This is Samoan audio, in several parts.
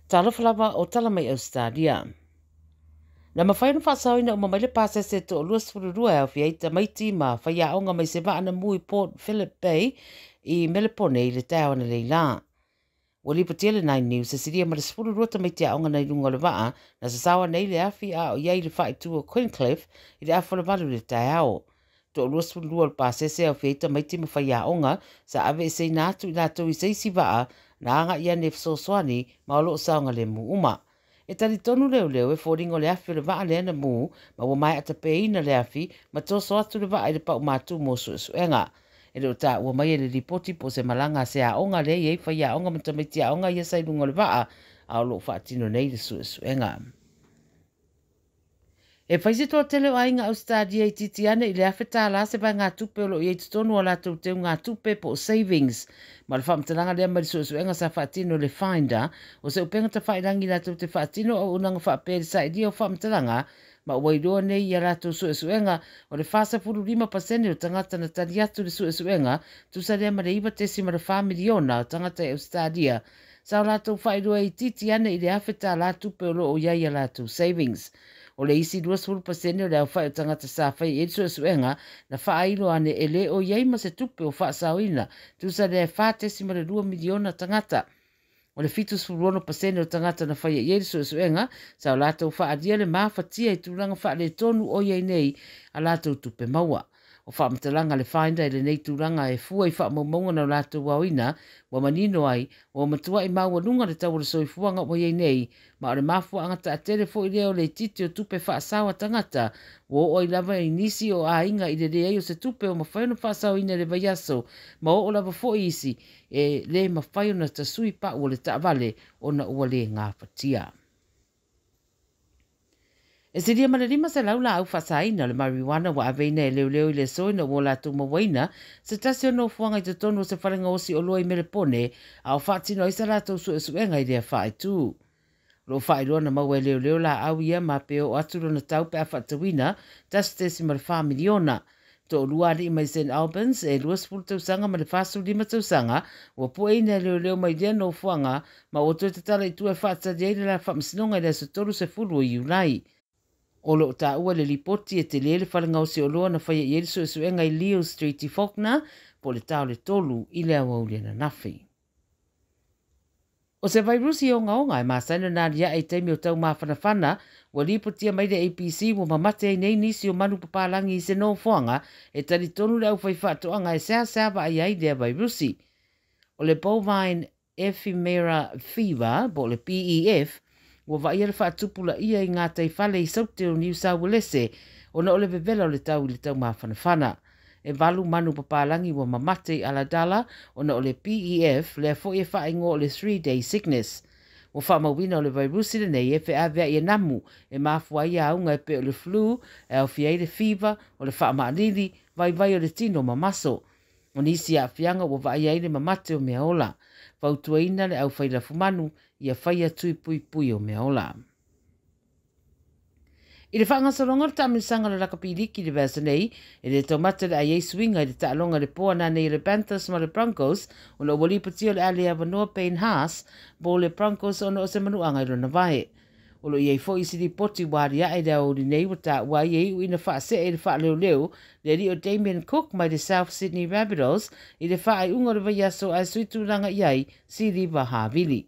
Talofa lava o tala mai Ausetalia. Na mafai ona faasaoina uma mai le pasese toa 22 e aofia ai tamaiti ma faiaoga mai se vaa na mu i Port Phillip Bay i Melepone i le taeao analeila. Ua lipotia e le Nine News e silia ma le 12 tamaiti aoga nai luga o le vaa na sasaoa nei le afi a o i ai i le faaitu o Queenscliff i le afa o le 8 i le taeao. Toa 22 o le pasese e aofia ai tamaiti ma faiaoga sa aveeseina atu i latou i se isi vaa na agai ane e fesoasoani ma o lo o saogalemu uma. E talitonu leoleo e foliga o le afi o le vaa lea na mu ma ua maea tapeina le afi ma toso atu le vaa i le paumatu mo suesuega. E le o taua mai e le lipoti po o se malaga a se aoga lea i ai faiaoga ma tamaiti aoga ia sa i luga o le vaa, a o lo o faatino nei le suesuega. E fai se toatele o aiga Ausetalia itiiti ane i le $1,000 se vaegatupe o lo o i ai i totonu o latou teugatupe po o savings. Ma o le faamatalaga lea mai le suesuega sa faatino e le Finder, o se upega tafailagi latou te faatino auaunaga faapea i le sailia o faamatalaga, ma ua iloa nei i a latou suesuega o le 45% o tagata na tali atu i le suesuega, tusa lea ma le 9.4 miliona o tagata i Ausetalia, sa o latou faailoa e itiiti ane i le $1,000 tupe o lo o i ai i a latou savings. O le isi 20% o le aofai o tagata sa fai i ai le suesuega na faailo ane e le o i ai ma se tupe o faasaoina, tusa lea e 4.2 miliona tagata. O le 76% o tagata na faia i ai le suesuega sa o latou faaalia le mafatia i tulaga faaletonu o i ai nei a latou tupe maua. O faamatalaga le Finder i lenei tulaga e fua i faamaumauga na o latou aoina, ua manino ai ua matuai maualuga le tau o le soifuaga ua i ai nei, ma o le mafuaaga taatele foi lea o le itiiti o tupe faasao a tagata, ua oo ai lava i nisi o aiga i le leai o se tupe o mafai ona faasaoina i le vaiaso, ma oo lava foi isi e le mafai ona tasui pau o le taavale ona ua le gafatia. E silia ma le 500 laau faasaina o le marijuana ua aveina e leoleo i le aso ina ua latou mauaina se tasi o nofoaga i totonu o se fale gaosi oloa i Melepone a o faatino ai sa latou suesuega i lea faaitu. O lo o faailoa na maua e leoleo laau ia ma pe oo atu lona tau pe a faatauina 1.4 miliona. Toalua alii mai St Albans e 20 tausaga ma le 45 tausaga ua pueina e leoleo mai lea nofoaga ma ua toe tatala i tua e faatali ai le la faamasinoga i le aso 30 o Iulai. O lo o taua i le lipoti e tele le fale gaosi oloa na faia i ai le suesuega i Leo Street i Fawkner po o le ta o le 3 i le aoauli ananafi. O se vairusi ogaoga e masani ona aliae i taimi o taumafanafana, ua lipotia mai le ABC ua mamate ai nei nisi o manu papalagi i se nofoaga e talitonu le aufaifaatoaga e seasea vaai ai lea vairusi. O le Bovine Ephemera Fever po o le BEF ua vaaia le faatupulaia i gataifale i Saute o Niu Sauelese ona o le vevela o le tau i le taumafanafana. E valu manu papalagi ua mamate i Ulladulla ona o le BEF, lea foi e faaigoa o le 3-day sickness. Ua faamauina o le vairusi lenei e feaveai e namu e mafua ai auga e pei o le flu, e aofia ai le fiva, o le faamaalili, vaivai o le tino ma maso. O nisi aafiaga ua vaaia ai le mamate o meaola. Fautuaina le aufai lafumanu ia faia tui puipui o meaola. I le faagasologa o le taamilosaga o le Lakapi Liki i le vaiaso nei, e le taumate le a i ai suiga i le taaloga i le po ananei a le Panthers ma le Broncos ona ua lipotia o le a le avanoa Payne Haas mo le Broncos ona o se manuaga i lona vae. O lo o i ai foi isi lipoti ua aliae i le aoauli nei ua taua ai e iu ina faasee i le faaleoleo le alii o Damien Cook mai le South Sydney Rabbitohs i le faaiuga o le vaiaso ae sui tulaga i ai Siliva Havili.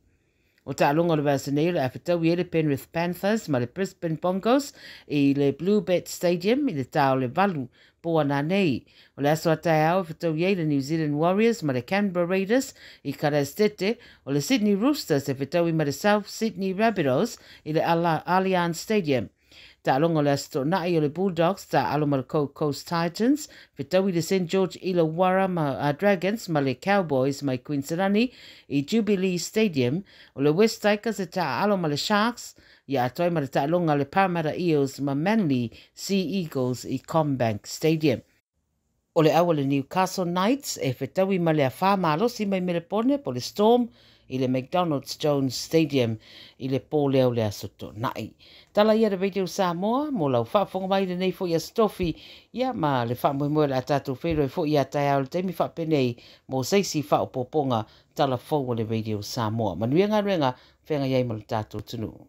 O taaloga o le vaiaso nei o le a fetaui ai le Penrith Panthers ma le Brisbane Broncos i le Bluebet Stadium i le ta o le 8 po ananei. O le aso a taeao e fetaui ai le New Zealand Warriors ma le Canberra Raiders i Karaestete, o le Sydney Roosters e fetaui ma le South Sydney Rabbitohs i le Allianz Stadium. Taaloga o le Aso Toonai o le Bulldogs taaalo ma le Gold Coast Titans, fetaui le St George Illawarra ma Dragons ma le Cowboys mai Queensland i Jubilee Stadium, o le West Tigers e taaalo ma le Sharks, ia atoa ai ma le taaloga a le Parramatta Eels ma Manly Sea Eagles i CommBank Stadium. O le au a le Newcastle Knights e fetaui ma le afā malosi mai Melepone po o le Storm i le McDonald's Jones Stadium i le pō lea o le Aso Toonai. Tala ia le Radio Samoa mo lau faafofoga mai lenei foi Aso Tofi, ia ma le faamoemoe o le a tatou feiloai foi ia taeao le taimi faapenei mo se isi faaopoopoga tala fou o le Radio Samoa. Manuia galuega feagai ai ma le tatou atunuu.